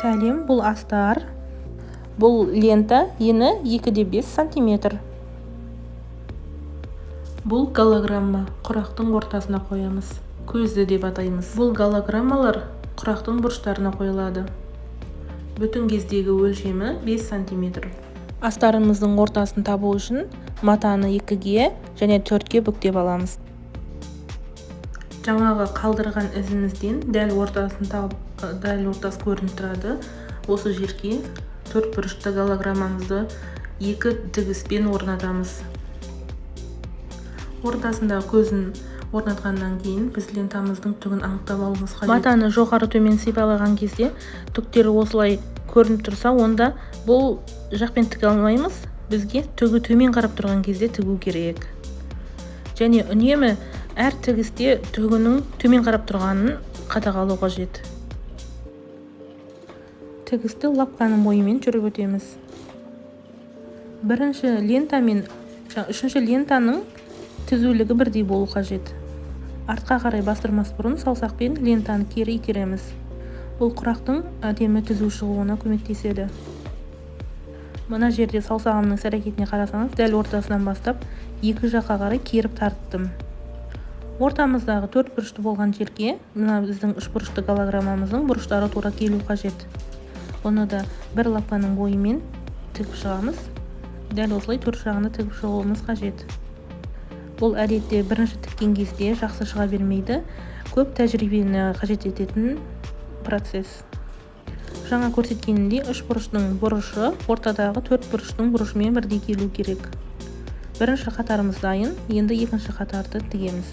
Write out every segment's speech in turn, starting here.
Сәлем, бұл астар. Бұл лента ені 2,5 сантиметр. Бұл голограмма құрақтың ортасына қоямыз. Көзді деп атаймыз. Бұл голограммалар құрақтың бұрыштарына қойылады. Бүтін кездегі өлшемі 5 сантиметр. Астарымыздың ортасын табу үшін матаны 2-ге және 4-ке бүктеп аламыз. Жаңағы қалдырған ізімізден дәл ортасын тауып, дәл ортасы көрініп тұрады. Осы жерге төрт бұрышты голограммамызды екі тігіспен орнатамыз. Ортасындағы көзін орнатқаннан кейін біз лентамыздың түгін анықтап алуымыз қажет. Матаны жоғары төмен сипалаған кезде түктері осылай көрініп тұрса, онда бұл жақпен тіге алмаймыз. Бізге түгі төмен қарап тұрған кезде тігу керек. Және үнемі әр тігісте түгінің төмен қарап тұрғанын қадағалау қажет. Тігісті лапканың бойымен жүріп өтеміз. Бірінші лента мен үшінші лентаның түзулігі бірдей болу қажет. Артқа қарай бастырмас бұрын саусақпен лентаны кері итереміз. Бұл құрақтың әдемі түзу шығуына көмектеседі. Мына жерде саусағымның іс әрекетіне қарасаңыз, дәл ортасынан бастап екі жаққа қарай керіп тарттым. Ортамыздағы төрт бұрышты болған жерге мына біздің үш бұрышты голограммамыздың бұрыштары тура келу қажет. Бұны да бір лапканың бойымен тігіп шығамыз. Дәл осылай төрт жағына тігіп шығуымыз қажет. Бұл әдетте бірінші тіккен кезде жақсы шыға бермейді. Көп тәжірибені қажет ететін процесс. Жаңа көрсеткенімдей үш бұрыштың бұрышы ортадағы төрт бұрыштың бұрышымен бірдей келу керек. Бірінші қатарымыз дайын, енді екінші қатарды тігеміз.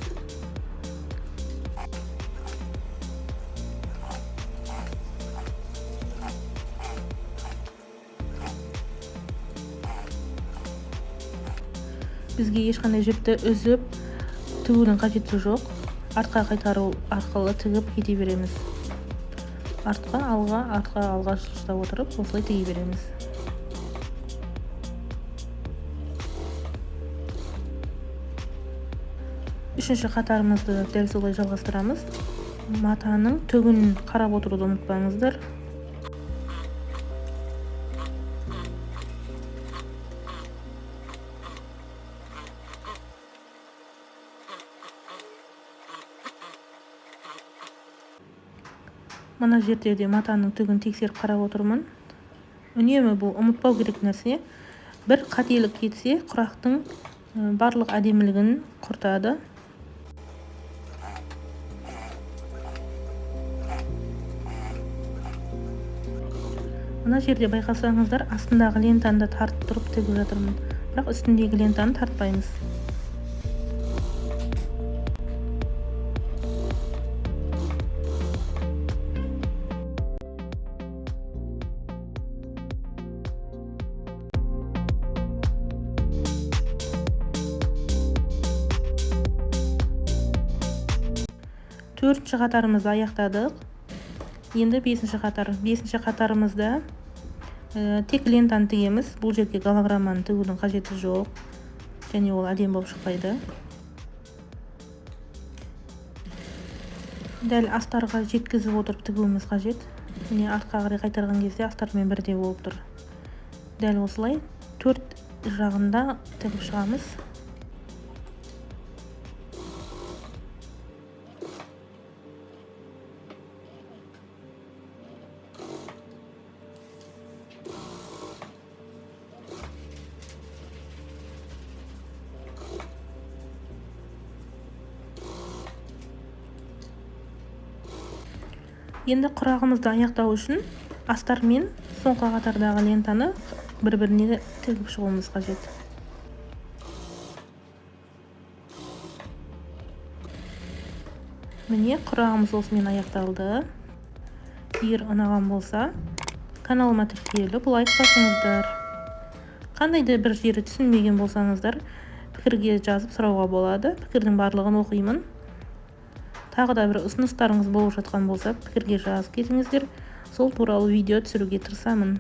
Бізге ешқандай жіпті үзіп тігудің қажеті жоқ. Артқа қайтару арқылы тігіп кете береміз. Артқа, алға, артқа, алға жылжыта отырып осылай тіге береміз. Үшінші қатарымызды дәл солай жалғастырамыз. Матаның түгін қарап отыруды ұмытпаңыздар. Мына жерде де матаның түгін тексеріп қарап отырмын. Үнемі бұл ұмытпау керек нәрсе. Бір қателік кетсе, құрақтың барлық әдемілігін құртады. Мына жерде байқасаңыздар, астындағы лентаны да тартып тұрып тігіп жатырмын. Бірақ үстіндегі лентаны тартпаймыз. Төртінші қатарымызды аяқтадық. Енді бесінші қатар. Бесінші қатарымызда тек лентаны тігеміз. Бұл жерге голограмманы тігудің қажеті жоқ. Және ол әдемі болып шықпайды. Дәл астарға жеткізіп отырып тігуіміз қажет. Міне артқа қарай қайтарған кезде астармен бірдей болып тұр. Дәл осылай төрт жағында тігіп шығамыз. Енді құрағымызды аяқтау үшін астар мен соңғы қатардағы лентаны бір-біріне тігіп шығуымыз қажет. Міне құрағымыз осымен аяқталды. Егер ұнаған болса, каналыма тіркеліп, лайк басыңыздар. Қандай да бір жері түсінбеген болсаңыздар, пікірге жазып сұрауға болады. Пікірдің барлығын оқимын. Тағы да бір ұсыныстарыңыз болып жатқан болса, пікірге жазып кетіңіздер. Сол туралы видео түсіруге тырысамын.